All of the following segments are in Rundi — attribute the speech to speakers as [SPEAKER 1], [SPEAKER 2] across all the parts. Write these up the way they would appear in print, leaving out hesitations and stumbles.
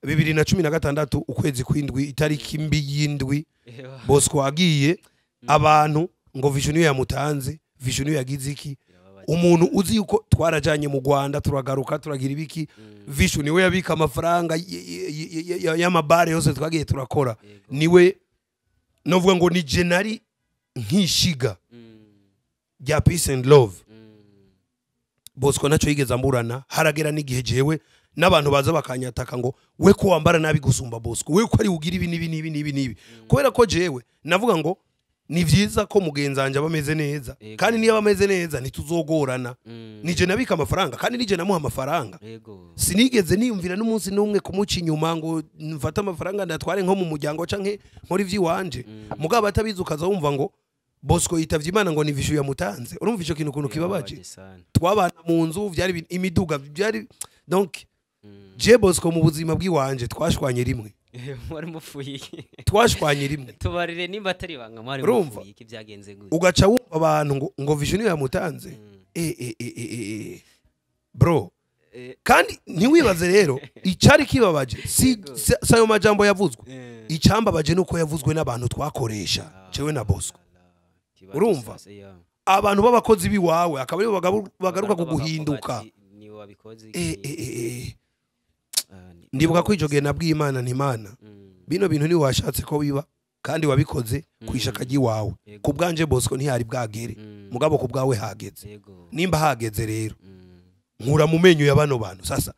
[SPEAKER 1] 2016 ukwezi kwindwi itariki mbi y'indwi Bosco agiye abantu ngo Vision niyo yamutanze, Vision niyo yagize iki. Umuntu uzi yuko twarajanye mu Rwanda turagaruka turagira ibiki, Vision niwe yabika amafaranga y'amabare yose twagiye turakora, niwe novuga ngo ni jenari nkishiga rya Peace and Love. Bosco naco yigeze amburana, haragera n'igihe jewe n'abantu baza bakanyataka ngo we ko wambara nabi gusumba Bosco, we ko ari ugira ibi nibi nibi nibi nibi, kubera ko jewe navuga ngo ni vyiza ko mugenzanje abameze neza, kandi niyo abameze neza ntituzogorana. Nije nabika amafaranga kandi nije namuha amafaranga. Sinigeze niyumvira n'umunsi n'umwe kumuca inyuma ngo mfate amafaranga ndatware nko mu muryango canke nkora ivyiwanje. Mugabo atabizi ukaza wumva ngo Bosco yitavye Imana ngo ni Vishu yamutanze. Urumva ico kintu kuntu kibabaje. Twabana mu nzu vyari imiduga byari, donc je Bosco mu buzima bw'iwanje twashwanye rimwe.
[SPEAKER 2] Mwari mufuye iki?
[SPEAKER 1] Twashwanye rimwe.
[SPEAKER 2] Tubarire nimba atari banga mwari mufuye iki byagenze gute?
[SPEAKER 1] Ugaca wumva abantu ngo Vision yamutanze. Bro. Kandi ntiwibaze rero icari kibabaje si sayo majambo yavuzwe. Icambabaje nuko yavuzwe n'abantu twakoresha jewe na Bosco. Urumva? Abantu b'abakozi biwawe akaba aribo bagaruka kuguhinduka. Ndibuka ko ico gihe nabwiye Imana nti Imana bino bintu ni washatse ko biba kandi wabikoze kwishaka giwawe. Ku bwanje Bosco ntihari bwagere, mugabo ku bwawe hageze. Nimba hageze rero nkura mu menyo ya bano bantu. Sasa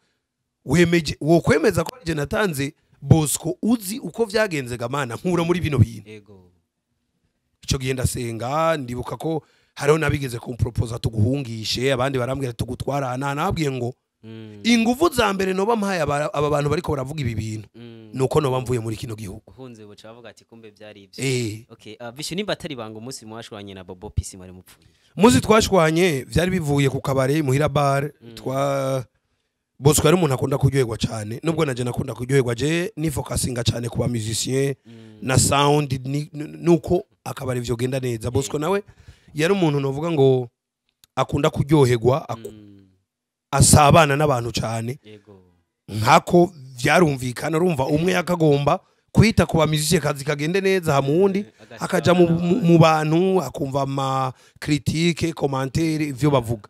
[SPEAKER 1] wemeje wo kwemeza ko je natanze Bosco uzi uko vyagenze gamana nkura muri bino bintu. Ico gihe ndasenga, ndibuka ko hariho nabigeze kumproposa tuguhungishe, abandi barambwira tugutwarana, nabwiye ngo inguvu za mbere noba mpaye aba bantu bariko baravuga ibi bintu nuko noba mvuye muri kino gihugu.
[SPEAKER 2] Uhunze buca bavuga ati kumbe byari ivyo. Okay, Vision nimba atari banga umunsi mwashwanye na Bobo Peace mwari mupfuye.
[SPEAKER 1] Muzi twashwanye vyari bivuye ku kabare muhira bar twa Bosco yari umuntu akunda kuryoherwa cyane, nubwo naje nakunda kuryoherwa, je ni focusinga cyane ku ba musicien na sound nuko akabare vyo genda neza. Bosco nawe yari umuntu novuga ngo akunda kuryoherwa, asabana n'abantu cyane nkako vyarumvikana. Urumva umwe yakagomba kwita ku ba musicien kazi kagende neza, hamundi akaja mu bantu akumva ama critique commentaire ivyo bavuga,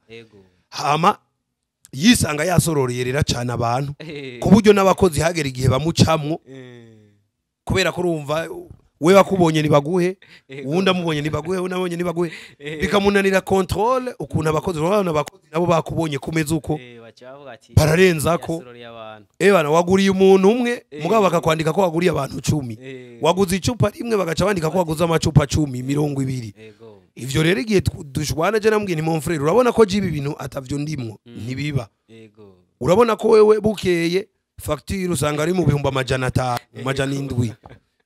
[SPEAKER 1] hama yisanga yasororeye rera cyane abantu ku buryo n'abakozi hagera igihe bamucamwo, kubera ko urumva we bakubonye nibaguhe, uwundi amubonye nibaguhe, unabonye nibaguhe, bikamunanira control ukuntu abakozi babana abakozi nabo bakubonye kumeza uko bararenza ko bana waguriye umuntu umwe mugabo bakakwandika ko waguriye abantu 10, waguze icupa rimwe bagaca bandika ko waguze amacupa 10 20. Ivyo rero igihe dushwana je namubwiye ni mon frère, urabona ko jibi bintu atavyo ndimwo ntibiba. Urabona ko wewe bukeye facture usanga ari mu 500 700.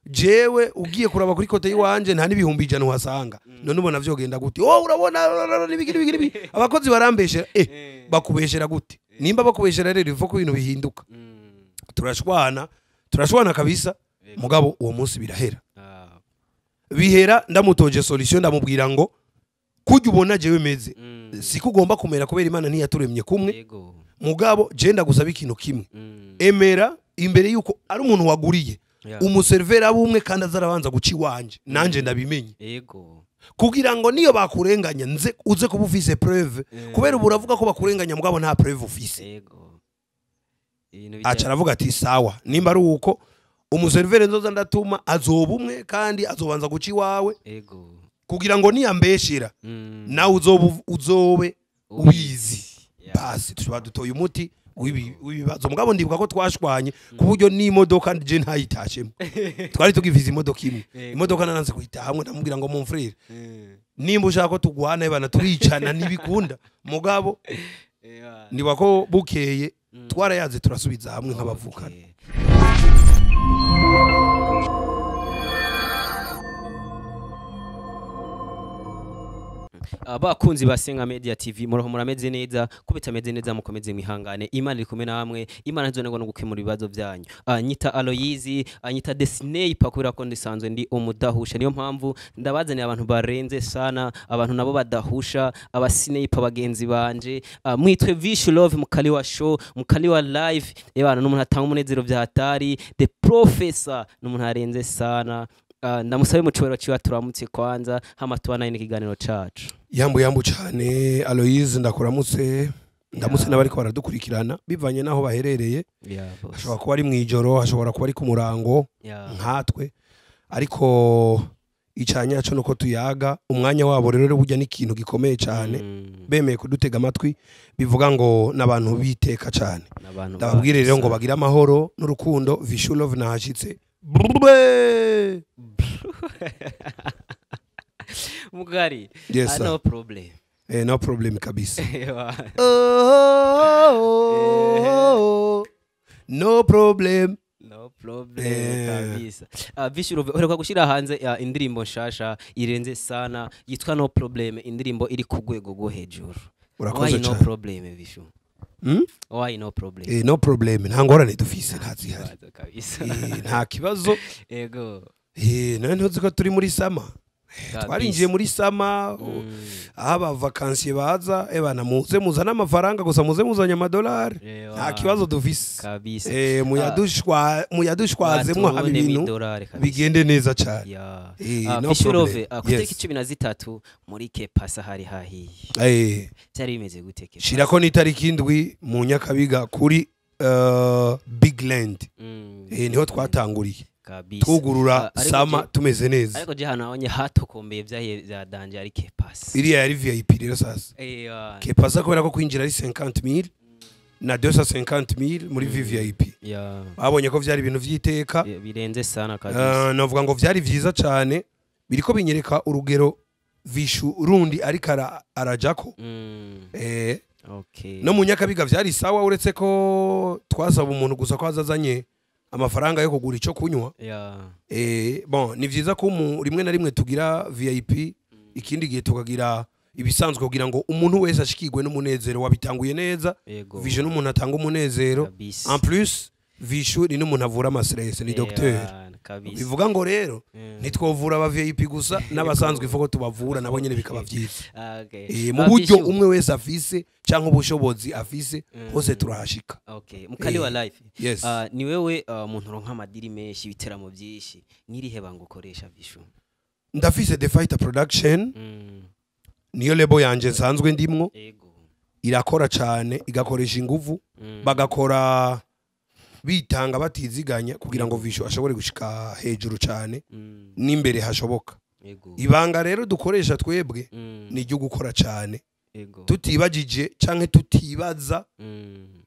[SPEAKER 1] Jewe ugiye kuraba kuri kote yiwanje nta n'ibihumbi 100 uhasanga. None ubona vyogenda gute? Oh urabona nibiki nibiki abakozi barambeshera. Bakubeshera gute? Nimba bakubeshera rero ivo ko ibintu bihinduka. Turashwana kabisa. Mugabo uwo munsi birahera. Bihera ndamutoje solution, ndamubwira ngo kujya ubona jewe meze sikugomba kumera kubera Imana ntiyaturemye kumwe. Mugabo je ndagusaba ikintu kimwe, emera imbere yuko ari umuntu waguriye umuservera bumwe kandi azarabanza guca iwanje nanje ndabimenye. Kugira ngo niyo bakurenganya nze uze kuba ufise preuve, kubera ubu uravuga ko bakurenganya mugabo nta preuve ufise. Aca aravuga ati sawa, nimba ari uko umuservere nzoza ndatuma azoba umwe kandi azobanza guca iwawe, kugira ngo niyambeshera nawe uzobe ubizi. Basi tuba dutoye umuti w'ibibazo. Mugabo ndibuka ko twashwanye ku buryo n'imodoka je ntayitashemo. Twari tugiviza imodoka imwe, imodoka nananze kuyitahamwe, ndamubwira ngo mon frère nimba ushaka ko tugwana bana turicana nibikunda. Mugabo ndibuka ko bukeye twarayaze turasubiza hamwe nk'abavukana.
[SPEAKER 2] Abakunzi ba Senga Media TV, muraho, murameze neza? Ko bitameze neza, mukomeze mwihangane. Imana iri kumwe namwe, Imana ntizonegwa no gukemura ibibazo byanyu. Nyita Aloyizi, nyita Desneipa, kubera ko ndisanzwe ndi umudahusha. Niyo mpamvu ndabazaniye abantu barenze sana, abantu nabo badahusha, abasinepa bagenzi banje. Mwitwe Vish Love, mukali wa show, mukali wa live. Ebana n'umuntu atanga umunezero vya hatari, the professor, n'umuntu arenze sana. Ndamusabe mu cubahiro ciwe turamutse kwanza, hama tubanaye n'ikiganiro cacu.
[SPEAKER 1] Yambu yambu cyane Aloise, ndakuramutse, ndamutse n'abariko baradukurikirana bivanye n'aho baherereye.
[SPEAKER 2] Yeah, boss.
[SPEAKER 1] Hashobora kuba ari mw'ijoro, hashobora kuba ari ku murango nkatwe, ariko icyanyaco nuko tuyaga umwanya wabo. Rero burya ni ikintu gikomeye cyane. Bemeye kudutega amatwi, bivuga ngo n'abantu biteka cyane.
[SPEAKER 2] N'abantu
[SPEAKER 1] Ndababwire rero ngo
[SPEAKER 2] bacu.
[SPEAKER 1] bagire amahoro n'urukundo. Vishu Love nahashitse. Brrrr.
[SPEAKER 2] Mugari.
[SPEAKER 1] Yes,
[SPEAKER 2] Ah,
[SPEAKER 1] sir.
[SPEAKER 2] no problem.
[SPEAKER 1] No problem kabisa.
[SPEAKER 2] Ewa.
[SPEAKER 1] Oh, no problem.
[SPEAKER 2] No problem. Kabisa. Vishu Love, uheruka gushyira hanze indirimbo nshasha irenze sana yitwa No Problem, indirimbo iri ku rwego rwo hejuru.
[SPEAKER 1] Urakoze
[SPEAKER 2] Why no
[SPEAKER 1] cyane.
[SPEAKER 2] problem, Vishu?
[SPEAKER 1] Hmm?
[SPEAKER 2] Why no problem?
[SPEAKER 1] No problem, nta ngorane dufise, ntazihari.
[SPEAKER 2] Kibazo kabisa.
[SPEAKER 1] Nta kibazo.
[SPEAKER 2] Ego.
[SPEAKER 1] None ntuzi ko turi muri summer?
[SPEAKER 2] Kabisa.
[SPEAKER 1] Twarinjiye muri summer, aho aba vacanciers baza. Ebana, muze muzane amafaranga gusa, muze muzanye amadolari.
[SPEAKER 2] Ewa.
[SPEAKER 1] Nta kibazo dufise.
[SPEAKER 2] Kabisa.
[SPEAKER 1] Muyadushwazemwo haba
[SPEAKER 2] Baturune
[SPEAKER 1] ibintu
[SPEAKER 2] mw'idolari kabisa.
[SPEAKER 1] bigende neza cyane. No
[SPEAKER 2] Vishu
[SPEAKER 1] problem.
[SPEAKER 2] Love, ku itariki 13 muri Kepasa hari hahiye. Byari bimeze gute Kepasa?
[SPEAKER 1] Shirako n'itariki 7 mu Nyakabiga kuri Big Land. Niho twatanguriye
[SPEAKER 2] Kabisa.
[SPEAKER 1] twugurura
[SPEAKER 2] Ariko
[SPEAKER 1] summer tumeze neza.
[SPEAKER 2] Ariko je hano nabonye hatokombeye, vyahiye vya danger, ari Kepasa.
[SPEAKER 1] Iriya yari VIP rero sasa. Kepasa, kubera ko kwinjira ari 50,000 na 250,000 muri VVIP, babonye ko vyari ibintu vy'iteka.
[SPEAKER 2] Birenze sana kabisa.
[SPEAKER 1] Navuga ngo vyari vyiza cane, biriko binyereka urugero Vishu rundi ariko arajako. No mu Nyakabiga vyari sawa, uretse ko twasaba umuntu gusa ko azazanye amafaranga yo kugura ico kunywa. Bon, ni vyiza ko rimwe na rimwe tugira VIP, ikindi gihe tukagira ibisanzwe, kugira ngo umuntu wese ashikirwe n'umunezero wabitanguye neza. Vishu n'umuntu atanga umunezero. En plus, Vishu ni n'umuntu avura ama stress, ni docteur.
[SPEAKER 2] Kabisa.
[SPEAKER 1] Bivuga ngo rero ntitwovura aba VIP gusa, n'abasanzwe ivuga tubavura nabo nyene, bikaba vyiza. Mu buryo
[SPEAKER 2] Vishu.
[SPEAKER 1] umwe wese afise canke ubushobozi afise, hose turahashika.
[SPEAKER 2] Okay, mukali wa life.
[SPEAKER 1] Yes.
[SPEAKER 2] Ni wewe umuntu uronka ama deal menshi, ibiteramo byinshi, nirihe banga ukoresha, Vishu?
[SPEAKER 1] Ndafise The Fighter Production, niyo label yanje nsanzwe ndimwo. Irakora cane, igakoresha inguvu, bagakora bitanga batiziganya kugira ngo Vishu ashobore gushika hejuru cane n'imbere hashoboka. Ibanga rero dukoresha twebwe ni iryo gukora cane, tutibagije canke tutibaza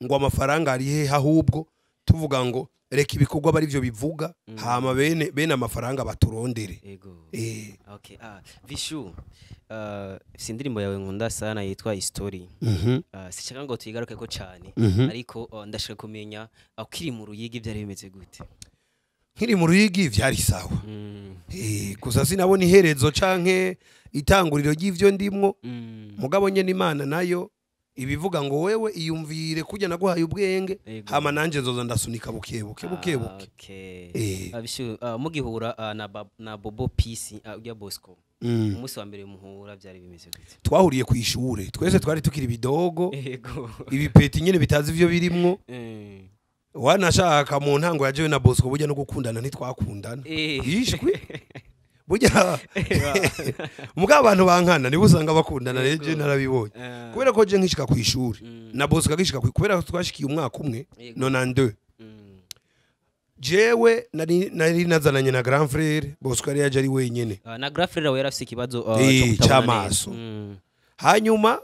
[SPEAKER 1] ngo amafaranga ari hehe, ahubwo tuvuga ngo reka ibikorwa bari byo bivuga, hama bene bene amafaranga baturondere.
[SPEAKER 2] Okay. Vishu, si indirimbo yawe nkunda sana yitwa History. Sinshaka ngo tuyigaruke ko cane, ariko ndashaka kumenya, ukiri mu Ruyigi byari bimeze gute?
[SPEAKER 1] Nkiri mu Ruyigi vyari sawa. Gusa sinabona iherezo canke itanguriro ry'ivyo ndimwo. Mugabo nyene Imana nayo ibivuga ngo wewe iyumvire kujya naguhaye ubwenge, hama nanje nzoza ndasunika buke buke buke buke.
[SPEAKER 2] Vishu, mugihura na Bobo Peace, ujya Bosco, umunsi wa mbere muhura byari bimeze gute?
[SPEAKER 1] Twahuriye ku ishure, twese twari tukiri bidogo, ibipeti nyene bitazi ivyo birimwo. Wanashaka mu ntango yajewe na Bosco, burya no gukundana ntitwakundana. Ishwi burya mugabo abantu bankana nibo usanga bakundana. Rero je narabibonye, kubera ko je nkishika ku ishuri na Bosco agishika kubera ko twashikiye umwaka umwe, 92. Jewe nari nazananye na grand frère, Bosco yari yaje ari wenyene.
[SPEAKER 2] Na grand frère wawe yari afise ikibazo
[SPEAKER 1] Eh,
[SPEAKER 2] cyo kutabona
[SPEAKER 1] c'amaso.
[SPEAKER 2] neza.
[SPEAKER 1] Hanyuma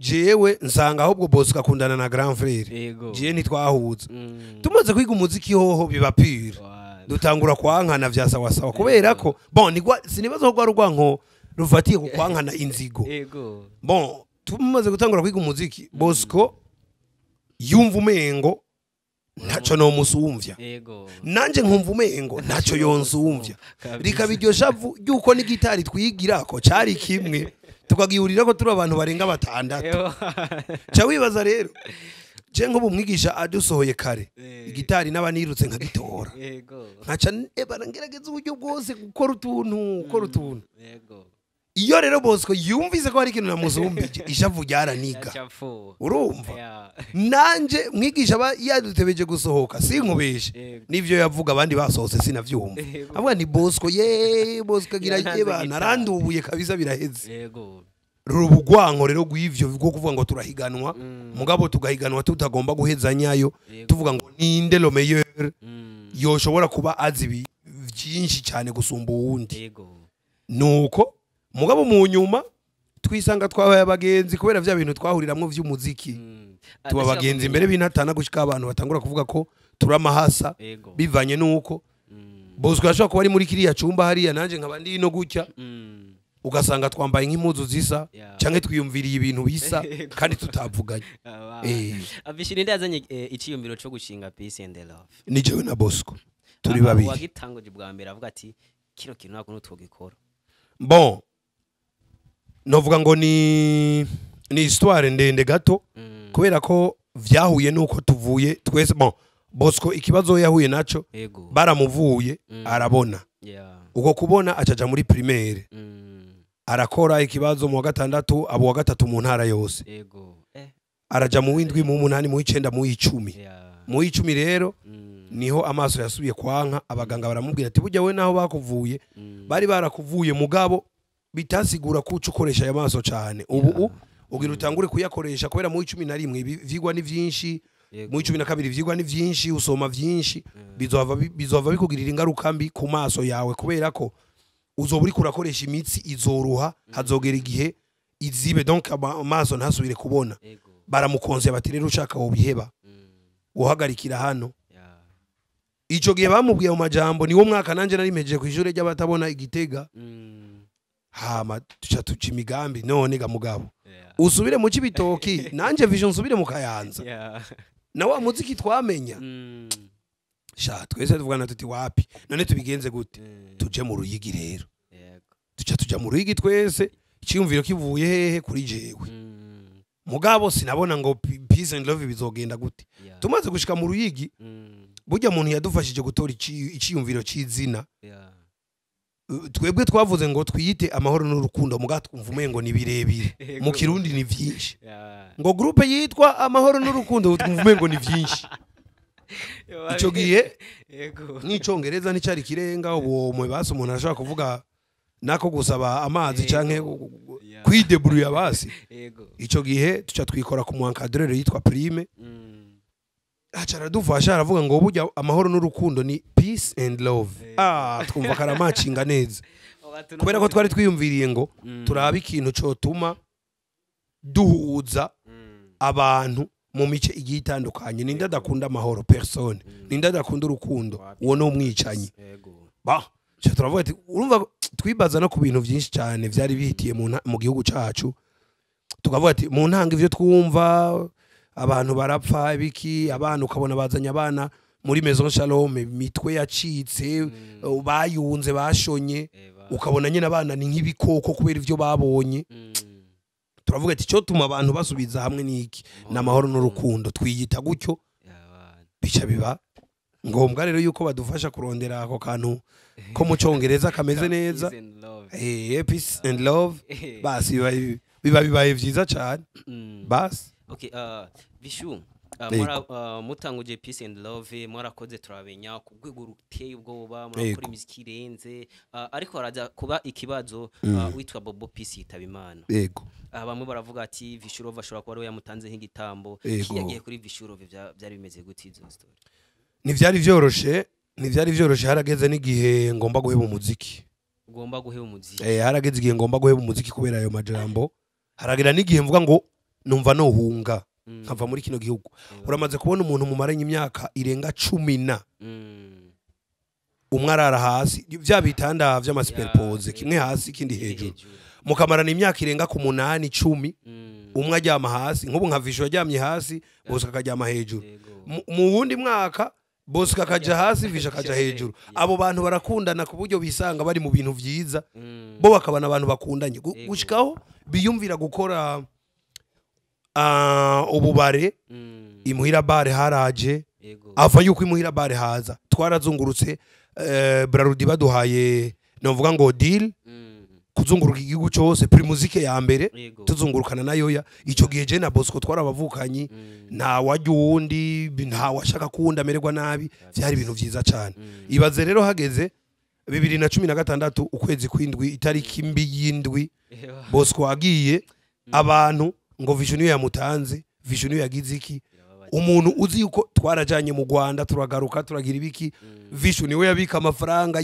[SPEAKER 1] jewe nsanga ahubwo Bosco akundana na grand frère, jewe ntitwahuza. Tumaze kwiga umuziki hoho biba pire, dutangura kwankana vya sawasawa, kubera ko bon nigwa sinibaza ko rwari urwanko rufatiye ku kwankana inzigo. Bon, tumaze gutangura kwiga umuziki, Bosco yumva umengo Ntaco nomusumvya. Nanje nkumva umengo ntaco yonsumvya. Rikaba iryo shavu ryuko n'igitari twigirako cari kimwe, tukagihurira ko turi abantu barenga 6. Ca wibaza rero je nk'ubu mwigisha adusohoye kare, igitari n'abanirutse nkagitora, nkaca ebana ngerageza uburyo bwose gukora utuntu. Iyo rero Bosco yumvise ko hari ikintu namuzumbije, ishavu ryaraniga. Urumva nanje mwigisha aba yadutebeje gusohoka, sinkubeshe nivyo yavuga abandi basohotse sinavyumva. Avuga ni Bosco, ye Bosco agira yebana arandubuye kabisa biraheze. Rubugwanko rero gwivyo bwo kuvuga ngo turahiganwa, mugabo tugahiganwa tutagomba guhezanyayo, tuvuga ngo ninde le meilleur yoshobora kuba azi byinshi cyane gusumba uwundi. Nuko mugabo mu nyuma twisanga twabaye abagenzi kubera vya bintu twahuriramwo vy'umuziki. Tuba abagenzi mbere binatana gushika abantu batangura kuvuga ko turamahasa, bivanye nuko Bosco yashobora kuba ari muri kiriya cumba hariya, nanje nkaba ndi no gutya, ugasanga twambaye nk'impuzu zisa canke twiyumviriye ibintu bisa kandi tutavuganye.
[SPEAKER 2] Abishiri ndazanye iciyumviro cyo gushinga Peace and Love.
[SPEAKER 1] Ni jewe na Bosco turi babiri.
[SPEAKER 2] Wagitanguje bwa mbere avuga ati kino kintu nako ntutwogikora.
[SPEAKER 1] Bon, novuga ngo ni histoire ndende gato, kubera ko vyahuye nuko tuvuye twese. Bon, Bosco ikibazo yahuye naco baramuvuye arabona. Uko kubona acaja muri primaire, arakora ikibazo mu wa 6 abo wa 3 mu ntara yose. Araja mu 7 mu 8 mu 9 mu 10. Mu 10 rero niho amaso yasubiye kwanka, abaganga baramubwira ati burya we naho bakuvuye bari barakuvuye mugabo bitasigura kuca ukoresha aya maso cyane. Ubu ugira utangure kuyakoresha kubera mu 11 ivyigwa ni vyinshi, mu 12 ivyigwa ni vyinshi, usoma vyinshi, bizova bikugirira ingaruka mbi ku maso yawe, kubera ko uzoba uriko urakoresha imitsi izoruha, hazogera igihe izibe, donc amaso ntasubire kubona. Baramukonze bati rero ushaka wobiheba uhagarikira hano. Ico gihe bamubwiye mu majambo niwo mwaka nanje nari mejeje ku ishure ry'abatabona igitega. Hama tuca tuca imigambi none ga mugabo usubire mu Cibitoki, nanje vision nsubire mu Kayanza, na wa muziki twamenya. Sha twese tuvugana tuti wapi none tubigenze gute? Tuje mu Ruyigi rero. Tuca tuja mu Ruyigi twese, iciyumviro kivuye hehe? Kuri jewe. Mugabo sinabona ngo Peace and Love bizogenda gute. Tumaze gushika mu Ruyigi, burya muntu yadufashije gutora iciyumviro c'izina. Twebwe twavuze ngo twiyite amahoro n'urukundo, muga twumva umengo ni birebire, mu Kirundi ni vyinshi. Ngo groupe yitwa amahoro n'urukundo twumva umengo ni vyinshi. Ico gihe n'icongereza nicari kirenga, uwo mwe basi umuntu ashaka kuvuga nako gusaba amazi canke kwidebrouiller basi. Ico gihe tuca twikora ku muencadreur yitwa Prime. Aca aradufasha aravuga ngo burya amahoro n'urukundo ni peace and love. Twumva karamacinga neza, kubera ko twari twiyumviriye ngo turabe ikintu cotuma duhuza abantu mu mice igiye itandukanye. Ninde adakunda amahoro? Personne. Ninde adakunda urukundo? Uwo ni umwicanyi. Ba turavuga ati urumva twibaza no ku bintu byinshi cyane vyari bihitiye mu gihugu cacu, tukavuga ati mu ntanga ivyo twumva abantu barapfa ibiki, abana ukabona bazanye abana muri Maison Shalom imitwe yacitse, bayunze bashonye, ukabona nyine abana ni nk'ibikoko kubera ivyo babonye. Turavuga ati cyo tuma abantu basubiza hamwe niki? N'amahoro n'urukundo. Twiyita gutyo, bica biba ngombwa rero yuko badufasha kurondera ako kantu ko mu Congereza kameze neza, peace and love. Basi biba bibaye vyiza cyane. Basi
[SPEAKER 2] okay, Vishu, mutanguje Peace and Love mwarakoze turabenya ku rwego ruteye ubwoba, murakora imiziki irenze, ariko haraza kuba ikibazo witwa Bobo Peace yitaba Imana.
[SPEAKER 1] Yego.
[SPEAKER 2] Bamwe baravuga ati Vishu Love ashobora kuba ari we yamutanze nk'igitambo. Kiyagiye kuri Vishu Love byari bimeze gute izo story?
[SPEAKER 1] Ntivyari vyoroshe, ntivyari vyoroshe. Harageze n'igihe ngomba guheba umuziki.
[SPEAKER 2] Ugomba guheba umuziki?
[SPEAKER 1] Harageze igihe ngomba guheba umuziki kubera ayo majambo. Haragera n'igihe mvuga ngo numva nohunga nkava muri kino gihugu. Uramaze kubona umuntu mumaranye imyaka irenga 10 umwe arara hasi, vya bitanda vy'amasuperpose, kimwe hasi ikindi hejuru. Mukamarana imyaka irenga ku 8, 10, umwe aryama hasi, nk'ubu nka Vishu aryamye hasi, Bosco akaryama hejuru. Mu wundi mwaka Bosco akaja hasi, Vishu akaja hejuru. Abo bantu barakundana ku buryo bisanga bari mu bintu vyiza, bo bakabana abantu bakundanye gushikaho biyumvira gukora ububare. Imuhira bare haraje ava yuko imuhira bare haza, twarazungurutse Brarudi baduhaye novuga ngo deal kuzunguruka igihugu cyose, Primusic ya mbere tuzungurukana nayo ya ico gihe je na Bosco twarabavukanyi, nta wajya uwundi, nta washaka kuwundi amererwa nabi, vyari ibintu vyiza cyane. Ibaze rero hageze 2016 ukwezi kwindwi, itariki mbi y'indwi, Bosco agiye, abantu ngo Vision niyo yamutanze, Vision niyo yagize iki. Umuntu uzi yuko twarajanye mu Rwanda, turagaruka, turagira ibiki, Vision niwe yabika amafaranga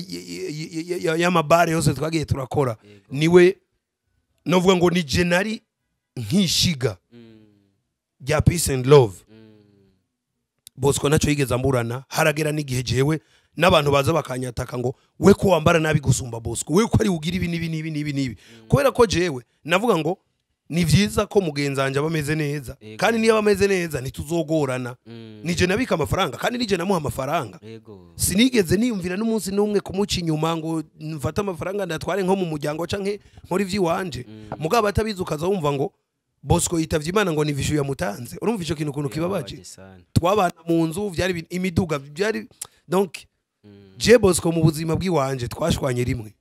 [SPEAKER 1] y'amabare yose twagiye turakora, niwe novuga ngo ni jenari nkishiga rya Peace and Love. Bosco naco yigeze amburana, haragera n'igihe jewe n'abantu baza bakanyataka ngo we ko wambara nabi gusumba Bosco, we ko ari ugira ibi nibi nibi nibi nibi, kubera ko jewe navuga ngo ni vyiza ko mugenzi wanje abameze neza, kandi niyo abameze neza ntituzogorana. Nije nabika amafaranga kandi nije namuha amafaranga. Sinigeze niyumvira n'umunsi n'umwe kumuca inyuma ngo mfate amafaranga ndatware nko mu muryango canke nkora ivy'iwanje. Mugabo atabizi ukaza wumva ngo Bosco yitavye Imana ngo ni Vishu yamutanze. Urumva ico kintu ukuntu kibabaje? Twabana mu nzu, vyari imiduga, byari donc je Bosco mu buzima bw'iwanje twashwanye rimwe.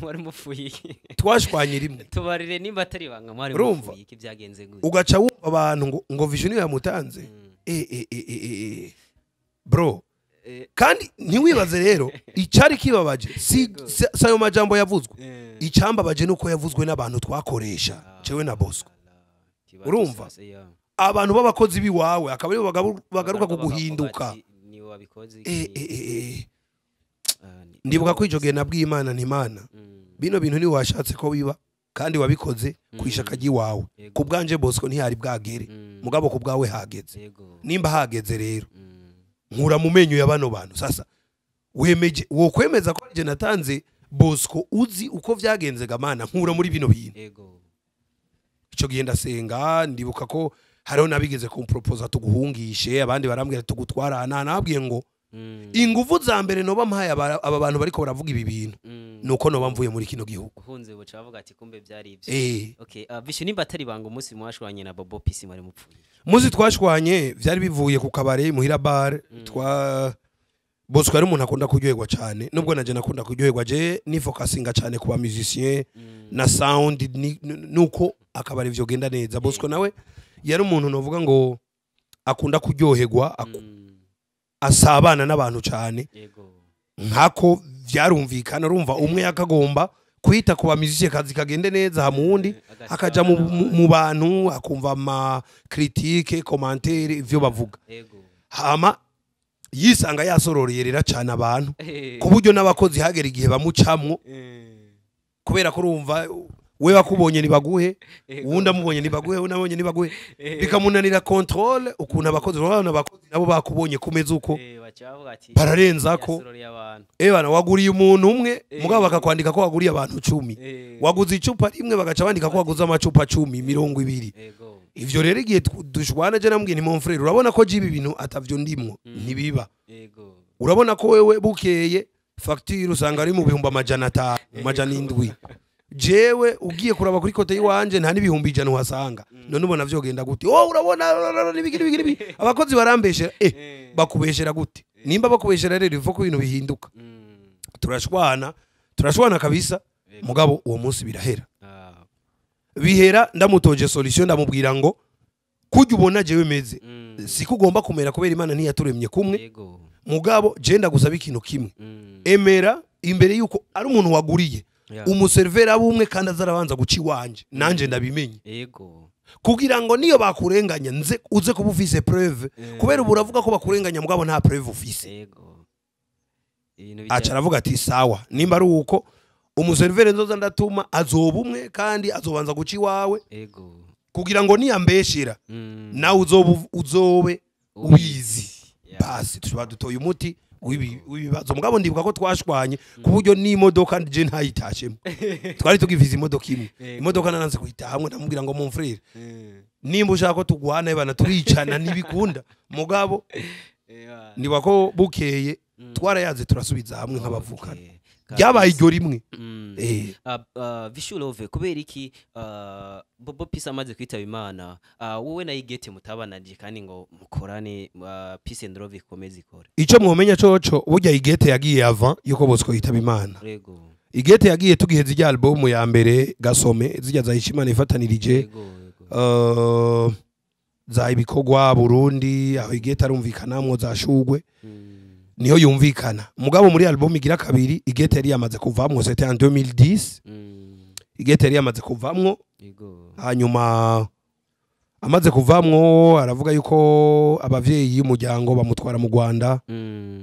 [SPEAKER 2] Mwari mufuye.
[SPEAKER 1] Twashwanye rimwe.
[SPEAKER 2] Tubarire nimba atari banga mwari mufuye iki byagenze gute?
[SPEAKER 1] Ugaca wumva abantu ngo Vision yamutanze. Bro. Kandi ntiwibaze rero icari kibabaje si sayo majambo yavuzwe. Icambabaje nuko yavuzwe n'abantu twakoresha jewe na Bosco. Urumva? Abantu b'abakozi biwawe akaba aribo bagaruka kuguhinduka. Ndibuka ko ico gihe nabwiye Imana nti Imana, bino bintu ni washatse ko biba kandi wabikoze kwishaka ryiwawe. Ku bwanje Bosco ntihari bwagere, mugabo ku bwawe hageze. Nimba hageze rero nkura mu menyo ya bano bantu. Sasa wemeje wo kwemeza ko je natanze Bosco uzi uko vyagenze gamana, nkura muri bino bintu. Ico gihe ndasenga, ndibuka ko hariho nabigeze kumproposa tuguhungishe, abandi barambwira tugutwara, nababwiye ngo inguvu za mbere noba mpaye aba bantu bariko baravuga ibi bintu nuko noba mvuye muri kino gihugu.
[SPEAKER 2] Uhunze buca bavuga ati kumbe byari ibyo. Okay, Vishu nimba atari banga umunsi mwashwanye na Bobo Peace mwari mupfuye.
[SPEAKER 1] Muzi twashwanye vyari bivuye ku kabare muhira bar, twa Bosco yari umuntu akunda kuryoherwa cyane, nubwo naje nakunda kuryoherwa, je ni focusinga cyane ku ba musicien na sound nuko akabare vyo genda neza. Bosco nawe yari umuntu novuga ngo akunda kuryoherwa, asabana n'abantu cyane. Nkako vyarumvikana, urumva umwe yakagomba kwita ku ba musicien kazi kagende neza, hamundi akaja mu bantu akumva ama critique commentaire ivyo bavuga. Hama yisanga yasororeye rera cyane abantu ku buryo n'abakozi hagera igihe bamucamwo, kubera ko urumva we bakubonye nibaguhe, uwundi amubonye nibaguhe, unabonye nibaguhe, bikamunanira control ukuntu abakozi urabona abakozi nabo bakubonye kumeza uko bararenza ko bana waguriye umuntu umwe mugabo bakakwandika ko waguriye abantu 10, waguze icupa rimwe bagaca bandika ko waguze amacupa 10 20. Ivyo rero igihe dushwana je namubwiye nti mon frère, urabona ko jibi bintu atavyo ndimwo ntibiba. Urabona ko wewe bukeye facture usanga ari mu 500,000 700. Jewe ugiye kuraba kuri kote yiwanje nta n'ibihumbi 100 uhasanga. None ubona vyogenda gute? Oh urabona nibiki nibiki abakozi barambeshera. Bakubeshera gute? Nimba bakubeshera rero ivo ko ibintu bihinduka. Turashwana kabisa, mugabo uwo munsi birahera. Bihera ndamutoje solution, ndamubwira ngo kujya ubona jewe meze siko ugomba kumera kubera Imana ntiyaturemye kumwe. Mugabo je ndagusaba ikintu kimwe, emera imbere yuko ari umuntu waguriye umuservera bumwe kandi azarabanza guca iwanje nanje ndabimenye. Kugira ngo niyo bakurenganya nze uze kuba ufise preuve, kubera ubu uravuga ko bakurenganya mugabo nta preuve ufise. Aca aravuga ati sawa, nimba ari uko umuservere nzoza ndatuma azoba umwe kandi azobanza guca iwawe, kugira ngo niyambeshera nawe uzobe ubizi. Basi tuba dutoye umuti w'ibibazo. Mugabo ndibuka ko twashwanye ku buryo n'imodoka je ntayitashemo. Twari tugiviza imodoka imwe. Imodoka nananze kuyitahamwe, ndamubwira ngo: "Mon frère, nimba ushaka ko tugwana bana turicana, ntibikunda." Mugabo ndibuka ko bukeye twarayaze, turasubiza hamwe nk'abavukana. Byabaye iryo rimwe.
[SPEAKER 2] Vichou Love, kubera iki Bobo Peace amaze kwitaba Imana, wowe na Igete mutabananje kandi ngo mukorane, Peace and Love ikomeze ikore?
[SPEAKER 1] Ico mwomenya coco, burya Igete yagiye avant yuko Bosco yitaba Imana. Igete yagiye tugiheza ijya album ya mbere Gasome, zijya za Ishimana ifatanirije,
[SPEAKER 2] yego yego
[SPEAKER 1] za ibikorwa Burundi, aho Igete arumvikanamwo, za Shugwe, niho yumvikana. Mugabo muri album igira kabiri Igete yari yamaze kuvamwo, c'était en 2010. Igete yari yamaze kuvamwo. Hanyuma amaze kuvamwo, aravuga yuko abavyeyi y'umuryango bamutwara mu Rwanda.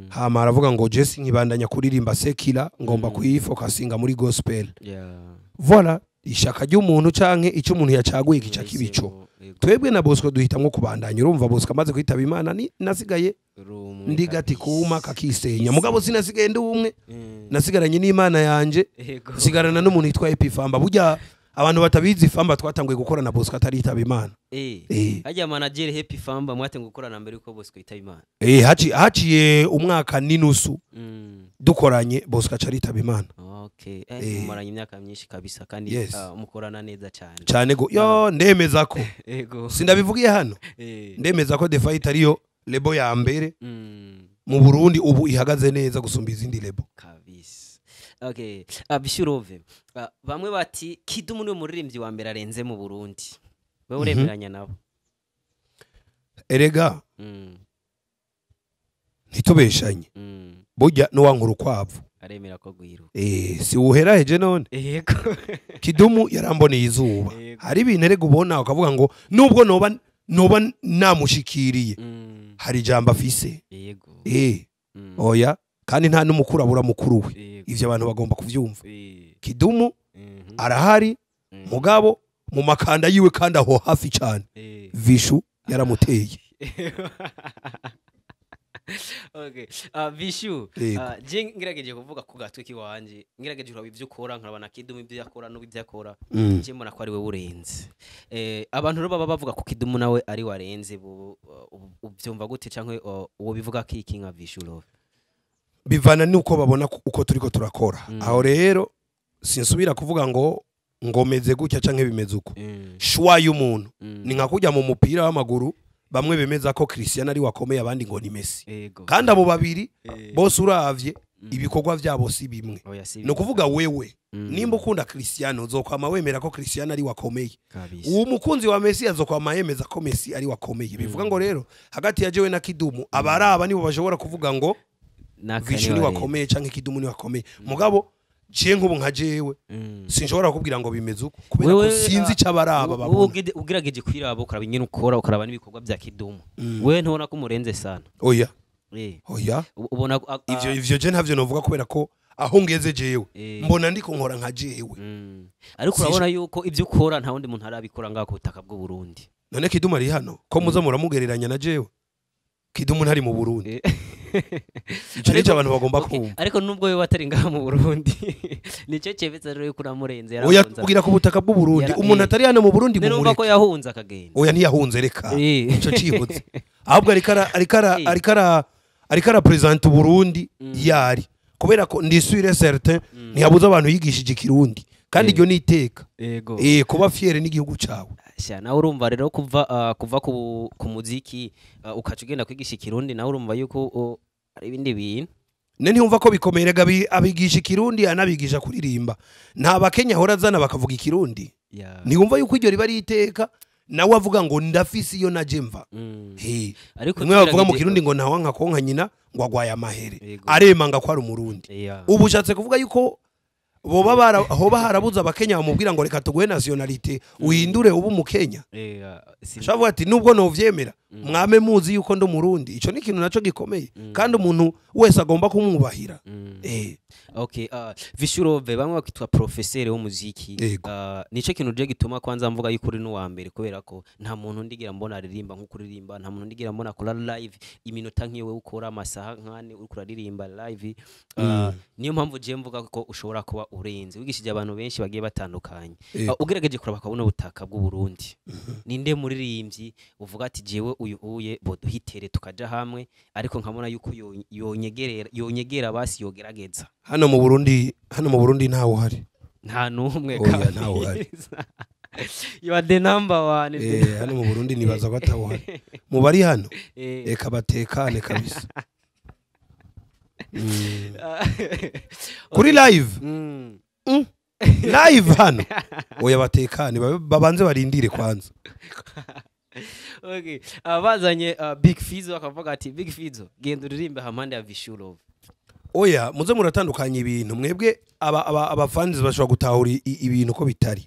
[SPEAKER 1] Hama aravuga ngo: "Jesse, nkibandanya kuririmba secular, ngomba kuyifokasinga muri gospel." Voilà, ishaka ry'umuntu canke ico umuntu yacaguye kica kibico. Twebwe na Bosco duhitamwo kubandanya. Urumva, Bosco amaze kwitaba Imana, ni nasigaye
[SPEAKER 2] Rumwe
[SPEAKER 1] ndi gati
[SPEAKER 2] kabisa.
[SPEAKER 1] kuma kakisenya. Mugabo sinasigaye ndi umwe, nasigaranye n'Imana yanje, nsigarana n'umuntu yitwa Epifamba. Burya abantu batabizi, Famba twatanguye gukora na Bosco ataritaba Imana.
[SPEAKER 2] Hajya manager Happy Famba mwate gukorana mbere yuko Bosco yitaba Imana?
[SPEAKER 1] Haciye umwaka n'inusu dukoranye, Bosco acaritaba Imana.
[SPEAKER 2] Okay. Mumaranye imyaka myinshi kabisa kandi mukorana neza cyane.
[SPEAKER 1] Cyane go yo, ndemeza ko sindabivugiye hano, ndemeza ko The Fight ariyo label ya mbere mu Burundi ubu ihagaze neza gusumba izindi label.
[SPEAKER 2] Kabisa. Okay. Vichou Love. Bamwe bati Kidumu niwe muririmbyi wa mbere arenze mu Burundi. Wewe uremeranya nabo?
[SPEAKER 1] Erega ntitubeshanye, burya n'uwankura ukwavu
[SPEAKER 2] aremera ko gwiruka.
[SPEAKER 1] Si wuhera heje none?
[SPEAKER 2] Yego.
[SPEAKER 1] Kidumu yaramboneye izuba. Hari ibintu erega ubona ukavuga ngo nubwo noba namushikiriye, hari ijambo afise. Oya, kandi nta n'umukuru abura mukuru we. Ivyo abantu bagomba kuvyumva. Kidumu arahari, mugabo mu makanda yiwe kandi aho hafi cyane, Vichou yaramuteye.
[SPEAKER 2] Okay. Vichou,
[SPEAKER 1] Yego.
[SPEAKER 2] Je ngerageje kuvuga ku gatwe kiwanje, ngerageje kuraba ivyo ukora, nkaraba na Kidumu ibyo yakora n'ibyo akora. Je mbona ko ari we urenze. Abantu rero baba bavuga ko Kidumu nawe ari warenze, ubyumva gute canke uwo bivuga kiki nka Vichou Love?
[SPEAKER 1] Bivana nuko babona uko turiko turakora. Aho rero sinsubira kuvuga ngo ngomeze gutya canke bimeze uko. Choix y'umuntu ni nka kujya mu mupira w'amaguru, bamwe bemeza ko Cristiano ari wakomeye, abandi ngo ni Messi. Kandi abo babiri bose uravye ibikorwa vyabo si bimwe.
[SPEAKER 2] Oya, si
[SPEAKER 1] Ni ukuvuga wewe nimba ukunda Cristiano, uzokwama wemera ko Cristiano ari wakomeye.
[SPEAKER 2] Kabisa.
[SPEAKER 1] Uwo mukunzi wa Messi azokwama yemeza ko Messi ari wakomeye. Bivuga ngo rero hagati ya jewe na Kidumu, abaraba nibo bashobora kuvuga ngo
[SPEAKER 2] Naka
[SPEAKER 1] Vichou ni
[SPEAKER 2] warenze.
[SPEAKER 1] wakomeye canke Kidumu ni wakomeye. Mugabo je nk'ubu nka jewe sinshobora kubwira ngo bimeze uko, kubera ko
[SPEAKER 2] Wewe,
[SPEAKER 1] sinzi ico abaraba
[SPEAKER 2] wowe
[SPEAKER 1] babona.
[SPEAKER 2] ugerageje kwiraba, ukaraba ingene ukora, ukaraba n'ibikorwa bya Kidumu, wewe ntubona ko umurenze sana?
[SPEAKER 1] Oya. Oya.
[SPEAKER 2] Ubona
[SPEAKER 1] Ivyo je ntavyo novuga, kubera ko aho ngeze jewe mbona ndiko nkora nka jewe.
[SPEAKER 2] Ariko urabona yuko ibyo ukora nta wundi muntu arabikora ngaho ku butaka bw'u Burundi.
[SPEAKER 1] None Kidumu ari hano ko muza muramugereranya na jewe? Kidumu ntari mu Burundi. Ico nico abantu bagomba kumva.
[SPEAKER 2] Ariko nubwo we batari ngaha mu Burundi, nicyo cyemeza rero yuko uramurenze.
[SPEAKER 1] Oya,
[SPEAKER 2] yarahunze.
[SPEAKER 1] kugira ku butaka bw'u Burundi, umuntu atari hano mu Burundi
[SPEAKER 2] None urumva ko
[SPEAKER 1] mumureke.
[SPEAKER 2] yahunze akagenda.
[SPEAKER 1] Oya, ntiyahunze, reka. Ico cihutse, ahubwo ariko ara presenta Burundi yari, kubera ko ndi sûr et certain ntiyabuze abantu yigishije ikirundi, kandi iryo ni iteka. Kuba fier n'igihugu cawe.
[SPEAKER 2] Sha, nawe urumva rero kuva ku muziki, ukaca ugenda kwigisha ikirundi, nawe urumva yuko ari ibindi bintu.
[SPEAKER 1] Ne ntiyumva ko bikomeye rega, abigisha ikirundi, anabigisha kuririmba. Nta bakenya ahora azana bakavuga ikirundi? Ntiyumva yuko iryo riba ari iteka, nawe avuga ngo ndafise iyo naje mva.
[SPEAKER 2] Ariko
[SPEAKER 1] Rimwe bavuga mu
[SPEAKER 2] tugerageje
[SPEAKER 1] kirundi ngo ntawanka konka nyina ngo agwaye amahere, aremanga ko ari umurundi. Ubu ushatse kuvuga yuko boba bara hoba harabuze abakenya bamubwira ngo reka tuguhe nationalité uhindure ube umukenya? Shavuga ati nubwo novyemera, Mwame muzi yuko ndi Umurundi. Ico ni ikintu naco gikomeye, kandi umuntu wese agomba kumwubahira.
[SPEAKER 2] Okay, Vichou Love, bamwe bakitwa professeur w'umuziki.
[SPEAKER 1] Yego.
[SPEAKER 2] Nico kintu je gituma kwanza mvuga yuko uri n'uwa mbere, kubera ko nta muntu ndigira mbona aririmba nko kuririmba, nta muntu ndigira mbona akora live iminota nk'iyo wewe ukora, amasaha nk'ane uriko uraririmba live. Niyo mpamvu je mvuga ko ushobora kuba urenze, wigishije abantu benshi bagiye batandukanye. Ugerageje kuraba kabona ubutaka bw'u Burundi, ninde muririmbyi uvuga ati jewe uyu uye boduhitere tukaja hamwe, ariko nkabona yuko yonyegerera, yonyegera, basi yogerageza?
[SPEAKER 1] Hano mu Burundi, hano mu Burundi ntawe uhari.
[SPEAKER 2] Nta n'umwe?
[SPEAKER 1] Oya, ntawe uhari.
[SPEAKER 2] Kabisa. You are the number one.
[SPEAKER 1] Hano mu Burundi nibaza ko atawe uhari mu bari hano. Eka batekane kabisa. Kuri live, live hano oya, batekane, babanze barindire kwanza.
[SPEAKER 2] Okay. Bazanye Big Fizzo, akavuga ati Big Fizzo, genda uririmbe hampande ya Vichou Love.
[SPEAKER 1] Oya, muze muratandukanya ibintu mwebwe. Aba fans bashobora gutahura ibintu ko bitari.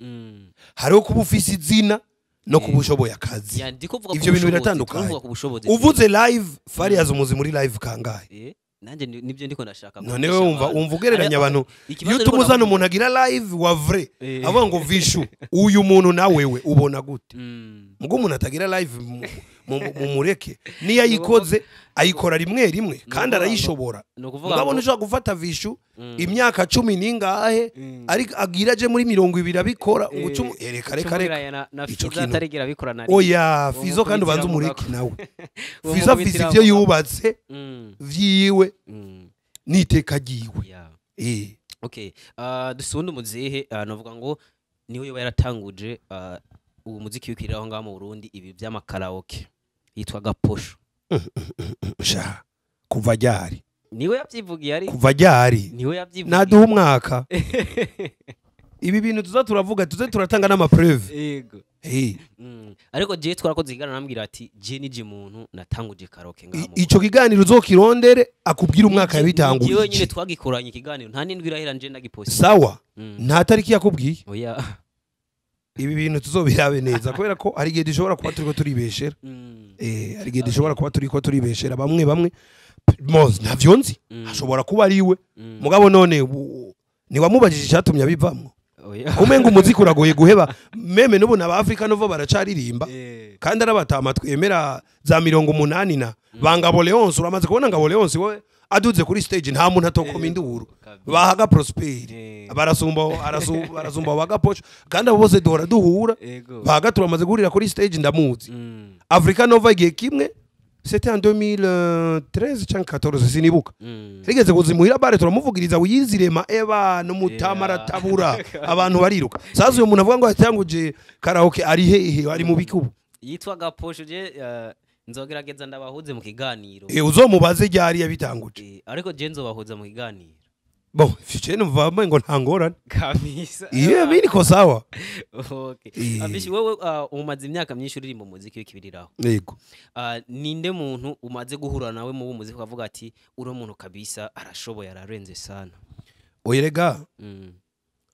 [SPEAKER 1] Hariho kuba ufise izina no kuba ushoboye akazi.
[SPEAKER 2] Ya, ndiko kuvuga ku
[SPEAKER 1] Ivyo bintu
[SPEAKER 2] bushobozi,
[SPEAKER 1] biratandukanye.
[SPEAKER 2] tuvuga ku bushobozi.
[SPEAKER 1] Uvuze live, Farias umuzi muri live kangahe?
[SPEAKER 2] Nanje nibyo ndiko ndashaka
[SPEAKER 1] None
[SPEAKER 2] kumenyesha
[SPEAKER 1] wewe wumva
[SPEAKER 2] abantu.
[SPEAKER 1] wumva ugereranya abantu.
[SPEAKER 2] Ikibazo
[SPEAKER 1] Iyo
[SPEAKER 2] ariko
[SPEAKER 1] utuma uzana umuntu agira live wa vrai, avuga ngo Vichou uyu muntu, na wewe ubona gute? Mugo umuntu atagira live mumureke, niyo ayikoze ayikora rimwe rimwe kandi arayishobora.
[SPEAKER 2] Ni ukuvuga
[SPEAKER 1] Mugabo
[SPEAKER 2] ngo
[SPEAKER 1] ntushobora gufata Vichou imyaka 10 n'ingahe, ariko agira aje muri 20 abikora ngo ucumu reka reka reka.
[SPEAKER 2] Ucumugiranya na
[SPEAKER 1] Ico
[SPEAKER 2] Fizo
[SPEAKER 1] kintu.
[SPEAKER 2] atarigera abikora na rimwe.
[SPEAKER 1] Oya.
[SPEAKER 2] Uwo
[SPEAKER 1] Fizo kandi ubanza
[SPEAKER 2] mukubitira
[SPEAKER 1] umureke nawe.
[SPEAKER 2] Uwo
[SPEAKER 1] Fizo afise
[SPEAKER 2] mukubitira
[SPEAKER 1] ivyo yubatse vyiwe n'iteka ryiwe.
[SPEAKER 2] Okay, dusunde umuzehe, novuga ngo niwe yoba yaratanguje uwo muziki wikiriraho ngaho mu Burundi, ibi by'amakaraoke, yitwa Gaposho.
[SPEAKER 1] Sha, kuva ryari?
[SPEAKER 2] Niwe yavyivugiye ari.
[SPEAKER 1] Kuva ryari?
[SPEAKER 2] Niwe yavyivugiye.
[SPEAKER 1] Naduha umwaka. Ibi bintu tuza turavuga, tuze turatanga n'amapreuve.
[SPEAKER 2] Yego. Ariko je twarakoze ikiganiro, nambwira ati je nije muntu natanguje karaoke ngaha mu
[SPEAKER 1] Ico kiganiro uzokirondere akubwira umwaka
[SPEAKER 2] Jewe nyene
[SPEAKER 1] yabitangurije.
[SPEAKER 2] twagikoranye ikiganiro, nta n'indwi irahera nje ndagiposta.
[SPEAKER 1] Sawa. Nta tariki yakubwiye?
[SPEAKER 2] Oya.
[SPEAKER 1] Ibi bintu tuzobirabe neza, kubera ko hari igihe dushobora kuba turiko turibeshera. Hari igihe dushobora kuba turiko turibeshera bamwe bamwe. Moz ntavyo nzi. Ashobora kuba ari we. Mugabo none ntiwamubajije icyatumye abivamwo?
[SPEAKER 2] Oya.
[SPEAKER 1] Kumenga umuziki uragoye guheba. Même n'ubu n'aba Africa Nova baracaririmba, kandi arabatama twemera za 80 na bangabo Leonce. Uramaze kubona Ngabo Leonce we aduze kuri stage, nta muntu atokoma induru.
[SPEAKER 2] Kabisa.
[SPEAKER 1] Bahaga Prosper barasumba, barasumba bagapocho, kandi abo bose duhora duhura. Bahaga turamaze guhurira kuri stage, ndamuzi. Africa Nova igihe kimwe, c'était en 2013 cyangwa 14, sinibuka, rigeze kuzimuhira bare turamuvugiriza wiyizirema eba n'umutama, aratabura abantu bariruka. Sasa uyu muntu avuga ngo yatanguje karaoke ari hehe? Ari mu bikubu?
[SPEAKER 2] Yitwa Gaposho. Je nzogerageza ndabahuze mu kiganiro.
[SPEAKER 1] Uzomubaze ryari yabitanguje.
[SPEAKER 2] Ariko je nzobahuza mu kiganiro.
[SPEAKER 1] Bon, fiche numva ngo nta ngorane.
[SPEAKER 2] Kabisa.
[SPEAKER 1] Iyo biriko sawa.
[SPEAKER 2] Okay. Abishi wewe, umaze imyaka myinshi uririmba umuziki w'ikibiriraho.
[SPEAKER 1] Yego.
[SPEAKER 2] Ninde muntu umaze guhura nawe mu muziki ukavuga ati uro muntu kabisa arashoboye, ararenze sana?
[SPEAKER 1] Oyerega,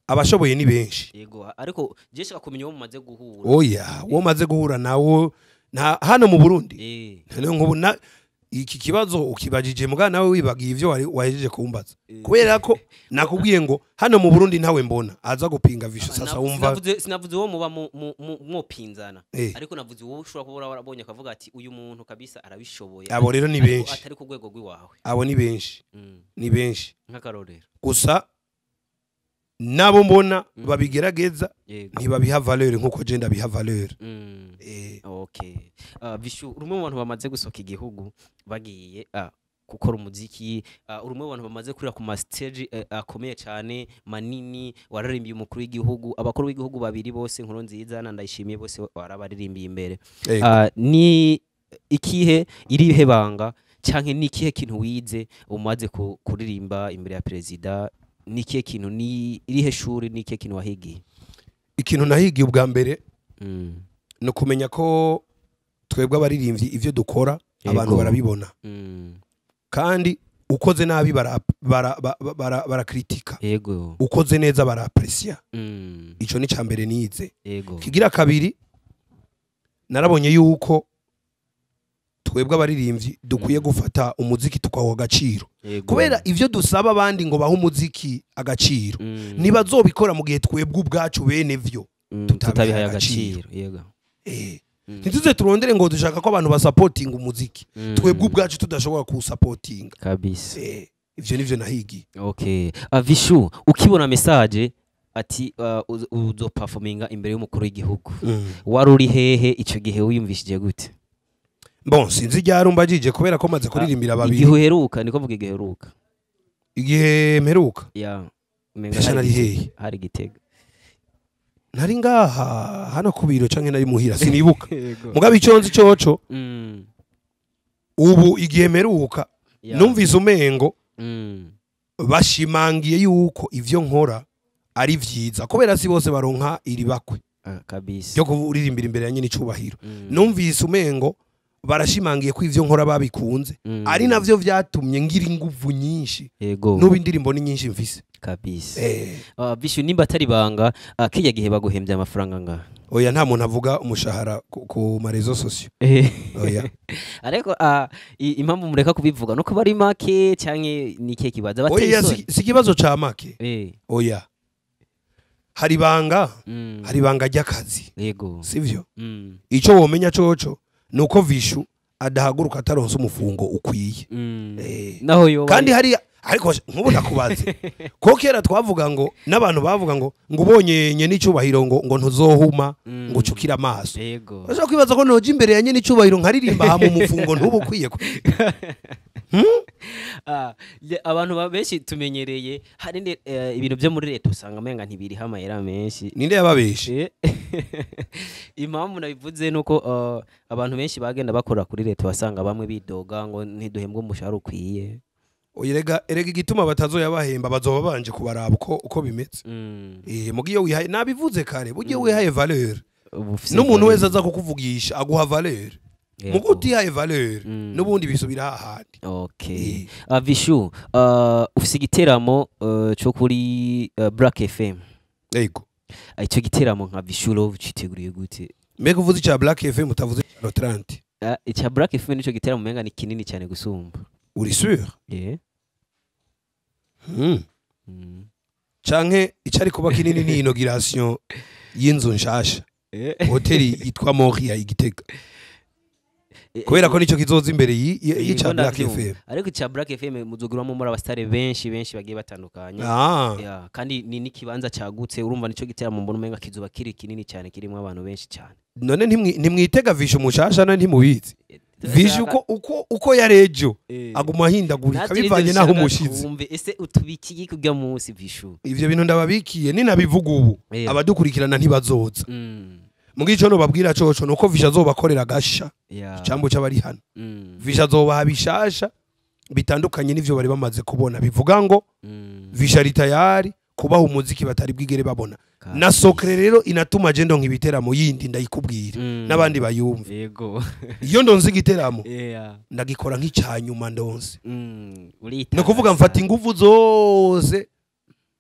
[SPEAKER 1] abashoboye ni benshi.
[SPEAKER 2] Yego, ariko je shaka kumenya uwo mumaze guhura.
[SPEAKER 1] Oya, uwo maze guhura nawo na hano mu Burundi? None nk'ubu na iki kibazo ukibajije muga nawe wibagiye ivyo wari wahejeje kumbaza, kubera ko nakubwiye ngo hano mu Burundi ntawe mbona aza gupinga Vichou. Sasa wumva
[SPEAKER 2] Sinavuze uwo muba mwopinzana, ariko navuze uwo ushobora kuba warabonye akavuga ati uyu muntu kabisa arabishoboye,
[SPEAKER 1] Abo rero ni
[SPEAKER 2] ariko
[SPEAKER 1] benshi.
[SPEAKER 2] atari ku rwego rw'iwawe.
[SPEAKER 1] Abo ni benshi. Ni benshi.
[SPEAKER 2] Nk'akarorero?
[SPEAKER 1] Gusa nabo mbona babigerageza, ntibabiha valeur nkuko je ndabiha valeur.
[SPEAKER 2] Okay. Vichou, uri umwe mu bantu bamaze gusohoka igihugu bagiye gukora umuziki, uri umwe mu bantu bamaze kurira ku ma stage akomeye cyane manini, wararimbiye umukuru w'igihugu, abakuru b'igihugu babiri bose, Nkuru Nziza na Ndayishimiye, bose warabaririmbye imbere.
[SPEAKER 1] Yego.
[SPEAKER 2] Ni ikihe, irihe banga canke ni ikihe kintu wize umaze kuririmba imbere ya perezida? Ni ikihe kintu, ni irihe shuri, ni ikihe kintu wahigiye?
[SPEAKER 1] Ikintu nahigiye ubwa mbere ni ukumenya ko twebwe abaririmbyi ivyo dukora abantu barabibona, kandi ukoze nabi barakritika, ukoze neza barapresia. Ico ni cambere nize. Kigira kabiri, narabonye yuko Twebwe abaririmbyi dukwiye gufata umuziki tukawuha agaciro,
[SPEAKER 2] Yego.
[SPEAKER 1] kubera ivyo dusaba abandi ngo bahe umuziki agaciro, ntibazobikora mu gihe twebwe ubwacu bene vyo tutabihaye
[SPEAKER 2] tutabihaye
[SPEAKER 1] agaciro.
[SPEAKER 2] agaciro, yego.
[SPEAKER 1] Ntituze turondere ngo dushaka ko abantu basapotinga umuziki, twebwe ubwacu tudashobora kuwusapotinga.
[SPEAKER 2] Kabisa.
[SPEAKER 1] Ivyo nivyo nahigiye.
[SPEAKER 2] Okay, Vishu, ukibona message ati uzoperforminga imbere y'umukuru w'igihugu, wari uri hehe ico gihe? Wiyumvishije gute?
[SPEAKER 1] Bon, sinzi ryari umbajije, kubera ko maze kuririmbira babiri.
[SPEAKER 2] Igihe uheruka, niko mvuga, igihe uheruka.
[SPEAKER 1] Igihe mperuka?
[SPEAKER 2] Ya, umenga
[SPEAKER 1] Mbese
[SPEAKER 2] hari
[SPEAKER 1] nari hehe?
[SPEAKER 2] Hari Gitega.
[SPEAKER 1] Nari ngaha hano ku biro canke nari muhira, sinibuka. Mugabo ico nzi coco, ubu igihe mperuka, numvise umengo bashimangiye yuko ivyo nkora ari vyiza, kubera si bose baronka iri bakwe
[SPEAKER 2] Ah, kabisa.
[SPEAKER 1] ryo kuririmbira imbere ya nyine icubahiro. Numvise umengo barashimangiye ko ivyo nkora babikunze, ari navyo vyatumye ngira inguvu nyinshi. N'ubu indirimbo ni nyinshi mfise.
[SPEAKER 2] Kabisa. Vishu, nimba atari ibanga, kirya gihe baguhembye amafaranga ngaha?
[SPEAKER 1] Oya, nta muntu avuga umushahara ku ma réseaux sociaux, oya.
[SPEAKER 2] Ariko impamvu mureka kubivuga nuko bari make, canke ni ikihe kibazo abateye
[SPEAKER 1] Oya,
[SPEAKER 2] isoni?
[SPEAKER 1] si ikibazo ca make. Oya, hari ibanga, hari ibanga ry'akazi, sivyo? Ico womenya coco nuko Vishu adahaguruka ataronse umufungo ukwiye.
[SPEAKER 2] Naho yoba
[SPEAKER 1] Kandi hari, ariko nk'ubu ndakubaze ko kera twavuga ngo n'abantu bavuga ngo ubonye nyene icubahiro ngo ntuzohuma, ngo ucukire amaso. Urashobora kwibaza ko noja imbere ya nyene icubahiro nkaririmba, hama umufungo ntuba ukwiye?
[SPEAKER 2] Abantu benshi tumenyereye hari ibintu byo muri leta usanga umenga ntibiriho amahera menshi.
[SPEAKER 1] Ninde yababeshe?
[SPEAKER 2] Impamvu nabivuze nuko abantu benshi bagenda bakora kuri leta wasanga bamwe bidoga ngo ntiduhembwe umushahara ukwiye.
[SPEAKER 1] Oya, erega igituma batazoyabahemba, bazoba babanje kubaraba uko bimeze. Mugiye wihaye, nabivuze kare, bugiye wihaye valeur,
[SPEAKER 2] Uba ufise
[SPEAKER 1] n'umuntu
[SPEAKER 2] valeur.
[SPEAKER 1] wese aza kukuvugisha aguha valeur. Mugo utihaye valeur, n'ubundi bisubira hahandi.
[SPEAKER 2] Okay. Vishu, ufise igiteramo cyo kuri Black FM.
[SPEAKER 1] Yego.
[SPEAKER 2] Ico giteramo nka Vishu Love citeguriye gute?
[SPEAKER 1] Mbega uvuze icya Black FM, utavuze icya Rotrante?
[SPEAKER 2] Ica Black FM nico giteramo umenga ni kinini cyane gusumba.
[SPEAKER 1] Uri sûr?
[SPEAKER 2] Yeah.
[SPEAKER 1] Canke icari kuba kinini ni inauguration y'inzu nshasha, hoteli yitwa Moria Igitega, kubera ko nico kizoza imbere y'ica
[SPEAKER 2] Yego,
[SPEAKER 1] Black
[SPEAKER 2] ndavyumva.
[SPEAKER 1] FM.
[SPEAKER 2] Ariko ica Black FM muzoguramo muri abastare benshi benshi bagiye batandukanye. Yeah, kandi ni n'ikibanza cagutse, urumva nico giteramo mbona umenga kizoba kiri kinini cyane, kirimo abantu benshi cyane.
[SPEAKER 1] None ntimwitega Vishu mushasha? None ntimubizi Vishu uko yarejo aguma ahindagurika
[SPEAKER 2] Natwe
[SPEAKER 1] bivanye
[SPEAKER 2] nivyo
[SPEAKER 1] naho
[SPEAKER 2] dushaka
[SPEAKER 1] umushize.
[SPEAKER 2] twumve, ese utubikiye kurya munsi, Vishu?
[SPEAKER 1] Ivyo bintu ndababikiye, ninabivuga ubu, abadukurikirana ntibazoza. Mugico no babwira coco nuko Vishu azobakorera agasha, icambo c'abari hano. Vishu azobaha bishasha bitandukanye n'ivyo bari bamaze kubona, bivuga ngo Vishu ari tayari kubaha umuziki batari bwigere babona. Na sokre rero inatuma je ndonka ibiteramo yindi, ndayikubwira n'abandi bayumve. Iyo ndonze igiteramo, ndagikora nk'icyanyuma ndonze.
[SPEAKER 2] Uritanga
[SPEAKER 1] Ni ukuvuga mfata
[SPEAKER 2] sana.
[SPEAKER 1] ingufu zose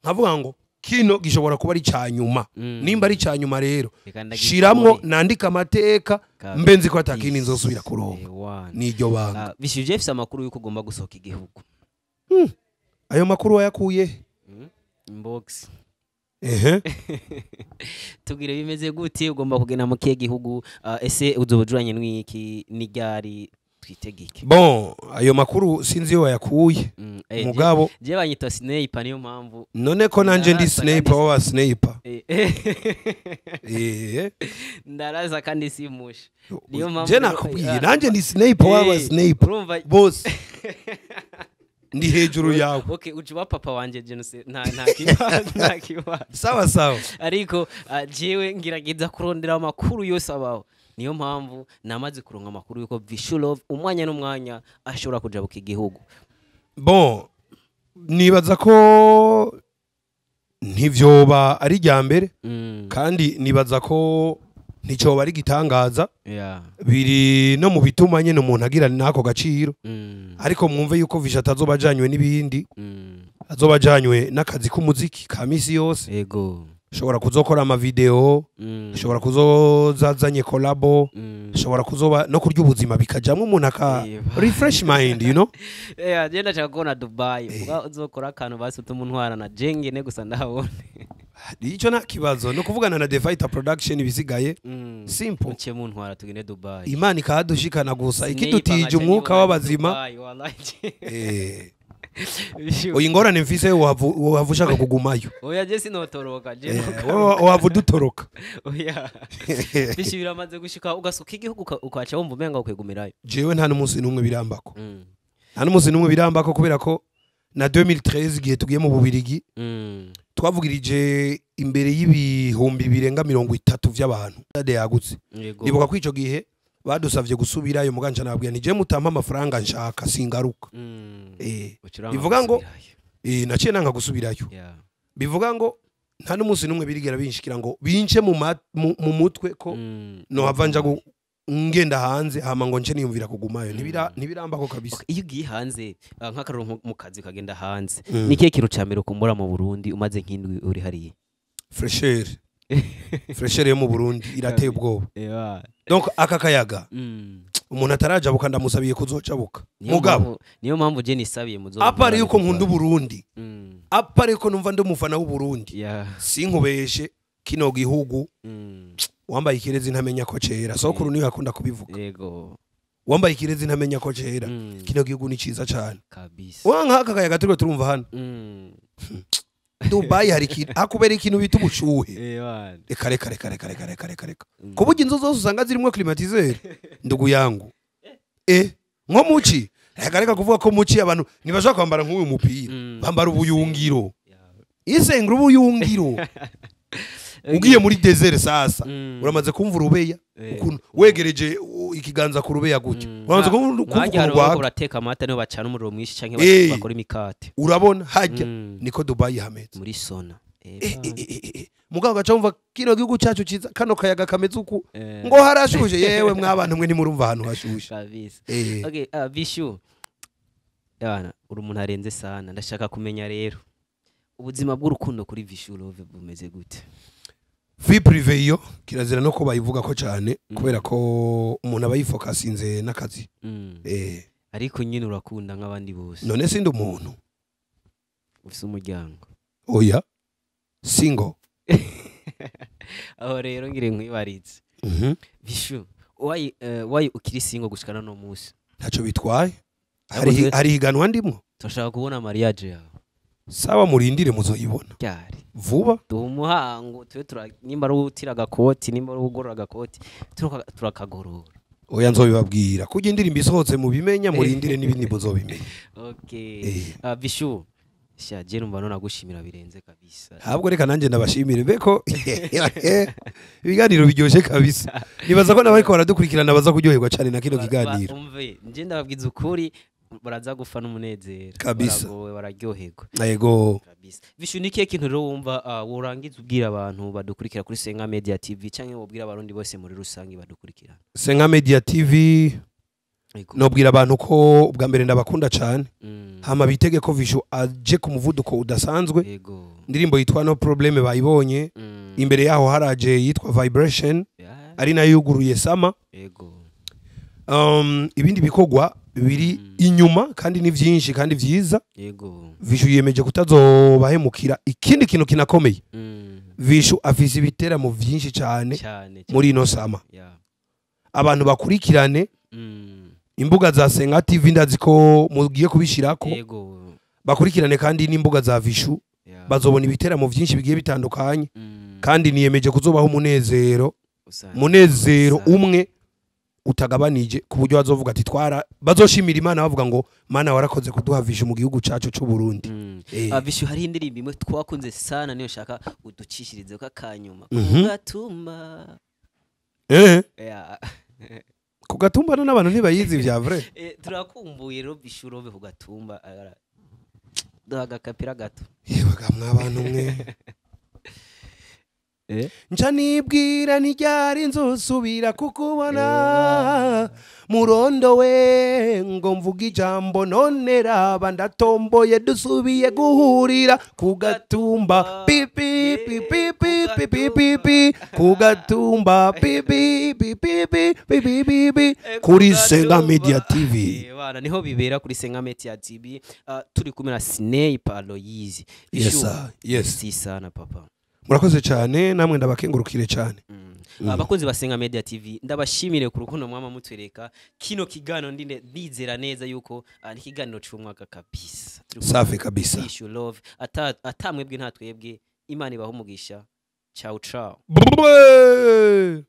[SPEAKER 1] nkavuga ngo kino gishobora kuba ari icyanyuma. Nimba ari icyanyuma rero,
[SPEAKER 2] Reka ndagikore.
[SPEAKER 1] shiramwo nandika amateka, mbe nzi ko atakindi nzosubira kuronka.
[SPEAKER 2] One.
[SPEAKER 1] Niryo banga.
[SPEAKER 2] Vishu, je mfise amakuru yuko ugomba gusohoka igihugu.
[SPEAKER 1] Ayo makuru wayakuye?
[SPEAKER 2] Inbox.
[SPEAKER 1] Ehe.
[SPEAKER 2] Tubwire, bimeze gute? Ugomba kugenda mu kihe gihugu? Ese uzoba ujuranye n'iki, n'iryari, twitege iki?
[SPEAKER 1] Bon, ayo makuru sinzi iyo wayakuye. Mugabo
[SPEAKER 2] Je banyita Sniper, niyo mpamvu.
[SPEAKER 1] None ko nanje ndi
[SPEAKER 2] Ndarasa
[SPEAKER 1] sniper
[SPEAKER 2] kandi
[SPEAKER 1] wa sniper. Eh.
[SPEAKER 2] Ndaraza kandi simusha, niyo mpamvu
[SPEAKER 1] Je nakubwiye, nanje ndi sniper wa sniper.
[SPEAKER 2] Urumva
[SPEAKER 1] Bose ndi hejuru yawe.
[SPEAKER 2] Okay, uje uba papa wanje jenose, nta kibazo, nta kibazo.
[SPEAKER 1] Sawa sawa.
[SPEAKER 2] Ariko jewe ngerageza kurondera amakuru yose abaho, niyo mpamvu namaze kuronka amakuru yuko Vishu Love umwanya n'umwanya ashobora kujabuka igihugu.
[SPEAKER 1] Bon, nibaza ko ntivyoba ari irya mbere, kandi nibaza ko nticyoba ari igitangaza, biri no mu bituma nyine umuntu agira n'ako gaciro. Ariko mwumve yuko Vishu atazoba ajanywe n'ibindi, azoba ajanywe n'akazi k'umuziki ka misi yose. Ashobora kuzokora amavideo, ashobora kuzozazanye collabo, ashobora kuzoba no kurya ubuzima, bikajamwo umuntu aka refresh mind.
[SPEAKER 2] Eh, je ndashaka kubona Dubai. Uga uzokora akantu basi utuma untwara na jengene gusa ndahabone.
[SPEAKER 1] Icyo nta kibazo, no kuvugana na The Fighter Production, ibisigaye simple.
[SPEAKER 2] Muce muntwara tugende Dubai.
[SPEAKER 1] Imana ikahadushikana gusa,
[SPEAKER 2] Sineipa
[SPEAKER 1] ikidutije
[SPEAKER 2] nkaca
[SPEAKER 1] umwuka
[SPEAKER 2] nibona
[SPEAKER 1] w'abazima.
[SPEAKER 2] Dubai, wallahi.
[SPEAKER 1] Oya, ingorane mfise, wohava ushaka kugumayo.
[SPEAKER 2] Oya, je sinotoroka je.
[SPEAKER 1] Wowe wohava udutoroka.
[SPEAKER 2] Oya. Bishi, biramaze gushika ugasuka igihugu ukaca wumva umenga ukwegumirayo?
[SPEAKER 1] Jewe nta n'umunsi n'umwe birambako. Nta n'umunsi n'umwe birambako, kubera ko na 2013 igihe tugiye mu Bubirigi, twavugirije imbere y'ibihumbi birenga 30 vy'abantu, stade yagutse. Nibuka ko ico gihe badusavye gusubirayo, muganja nababwira ni je mutampa amafaranga nshaka singaruka.
[SPEAKER 2] Ucuranga
[SPEAKER 1] Bivuga ngo
[SPEAKER 2] gusubirayo.
[SPEAKER 1] Naciye nanga gusubirayo. Bivuga ngo nta n'umunsi n'umwe birigera binshikira ngo bince mu mutwe ko nohava nja ngenda hanze hama ngo nce niyumvira kugumayo. Ntibirambako kabisa.
[SPEAKER 2] Okay, iyo ugiye hanze, nk'akarorero nko mu kazi ukagenda hanze,
[SPEAKER 1] Mm.
[SPEAKER 2] ni ikihe kintu ca mbere ukumbura mu Burundi umaze nk'indwi uri hariya?
[SPEAKER 1] Fraîcheur, fraîcheur yo mu Burundi irateye ubwoba. Donc aka kayaga, umuntu atarajabuka ndamusabiye kuzocabuka.
[SPEAKER 2] Niyo
[SPEAKER 1] Mugabo
[SPEAKER 2] niyo mpamvu je nisabiye muzo.
[SPEAKER 1] À part yuko nkunda Uburundi, à part yuko numva ndi umufana w'Uburundi, sinkubeshe, kino gihugu, wambaye ikirezi ntamenya ko cera. Sokuru niyo akunda kubivuga. Wambaye ikirezi ntamenya ko cera. Kino gihugu ni ciza cane.
[SPEAKER 2] Kabisa.
[SPEAKER 1] Wa nk'aka kayaga turiko turumva hano, Dubai hari ikintu hakubera, ikintu bita ubushuhe. Reka reka reka reka reka reka reka reka. Kuburyo inzu zose usanga zirimo climatiseur, ndugu yangu. Nko muci, reka reka kuvuga ko muci abantu ntibashobora kwambara nk'uyu mupira. Bambara ubuyungiro. Isengura ubuyungiro. Ugiye muri desert sasa, uramaze kumva urubeya, ukuntu wegereje ikiganza ku rubeya gutya, uramaze kumva
[SPEAKER 2] Nkajya
[SPEAKER 1] ukuntu
[SPEAKER 2] hari
[SPEAKER 1] rwaka.
[SPEAKER 2] urateka amata, niho bacana umuriro mwinshi canke bakora imikate.
[SPEAKER 1] Urabona hajya, niko Dubai hameze.
[SPEAKER 2] Muri sauna.
[SPEAKER 1] Mugabo gaca wumva kino gihugu cyacu ciza, kano kayaga kameze uku, ngo harashushe. Yewe mwabantu mwe, ntimurumva ahantu hashushe.
[SPEAKER 2] Kabisa. Okay, Vishu. Yana, uri umuntu arenze sana. Ndashaka kumenya rero, ubuzima bw'urukundo kuri Vishu Love bumeze gute?
[SPEAKER 1] Vie privée iyo kirazira no ko bayivuga ko cyane, kubera ko umuntu aba yifokasinze n'akazi.
[SPEAKER 2] Ariko nyine urakunda nk'abandi bose.
[SPEAKER 1] None sindi umuntu?
[SPEAKER 2] Ufise umuryango?
[SPEAKER 1] Oya, single.
[SPEAKER 2] Aho rero ngire nkwibaritse. Vishu, why ukiri single gushikana no munsi?
[SPEAKER 1] Ntacyo bitwaye.
[SPEAKER 2] Ahubwo
[SPEAKER 1] Hari higanwa ndimwo.
[SPEAKER 2] Turashaka kubona mariage yawe.
[SPEAKER 1] Sawa, murindire muzoyibona.
[SPEAKER 2] Ryari?
[SPEAKER 1] Vuba.
[SPEAKER 2] Duha umuhango tube tura, nimba ari uwutira agakoti, nimba ari uwugorora agakoti, turakagorora.
[SPEAKER 1] Oya, nzobibabwira kurya indirimbo isohotse mubimenya. Murindire n'ibindi muzobimenya.
[SPEAKER 2] Okay. Vishu, sha je numva none nagushimira birenze kabisa.
[SPEAKER 1] Ntabwo, reka nanjye ndabashimire beko ibiganiro biryoshye kabisa. Nibaza ko n'abariko baradukurikirana baza kuryoherwa cyane na kino kiganiro.
[SPEAKER 2] Umve, nje ndababwiza ukuri, baraza gufa n'umunezero.
[SPEAKER 1] Kabisa.
[SPEAKER 2] Baragowe, bararyoherwa.
[SPEAKER 1] Yego.
[SPEAKER 2] Kabisa. Vishu, ni ikihe kintu rero wumva worangiza ubwira abantu badukurikira kuri Senga Media TV, canke wobwira abarundi bose muri rusange badukurikira?
[SPEAKER 1] Senga Media TV, nobwira abantu ko ubwa mbere ndabakunda cyane. Hama bitege ko Vishu aje ku muvuduko udasanzwe. Indirimbo yitwa No Problem bayibonye. Imbere yaho haraje yitwa Vibration, ari nayo yuguruye summer. Ibindi bikorwa biri inyuma kandi ni byinshi kandi vyiza. Vishu yiyemeje kutazobahemukira. Ikindi kintu kinakomeye, Vishu afise ibiteramo vyinshi cyane
[SPEAKER 2] cyane
[SPEAKER 1] muri ino summer. Abantu bakurikirane imbuga za Senga TV, ndazi ko mugiye kubishirako. Bakurikirane kandi n'imbuga za Vishu, bazobona ibiteramo vyinshi bigiye bitandukanye. Kandi niyemeje kuzobaho umunezero, umunezero umwe utagabanije, ku buryo bazovuga ati twara bazoshimira Imana bavuga ngo Mana warakoze kuduha Vishu mu gihugu cacu c'u Burundi.
[SPEAKER 2] Vishu, hari indirimbo imwe twakunze sana, niyo shaka uducishirize ko akanyuma. Kugatumba.
[SPEAKER 1] Ku Gatumba n'abantu ntibayizi vya vrai.
[SPEAKER 2] Turakumbuye rero Vishu Love ku Gatumba. Duha agakapira gato.
[SPEAKER 1] Yewe ga mwabantu mwe. Nca nibwira ntiryari nzosubira kukubona, murondo we, ngo mvuge ijambo. None raba ndatomboye, dusubiye guhurira ku gatumba, pipi pipi pipi pipi pipi, ku gatumba, pipi pipi pipi pipi pipi, kuri Senga Media TV.
[SPEAKER 2] Bana, niho bibera kuri Senga Media TV. Turi kumwe na Sniper Aloyizi.
[SPEAKER 1] Yes sir. Yes.
[SPEAKER 2] Si sana, papa.
[SPEAKER 1] Murakoze cyane, namwe ndabakengurukire cyane.
[SPEAKER 2] Abakunzi ba Senga Media TV, ndabashimire ku rukundo mwama mutwereka. Kino kiganiro ndinde ndizera neza yuko ni ikiganiro c'umwaka kabisa. Turi kumwe.
[SPEAKER 1] Safi kabisa.
[SPEAKER 2] Issue love, ata atamwebwe nta twebwe. Imana ibahe umugisha. Ciao ciao.
[SPEAKER 1] Brrrr.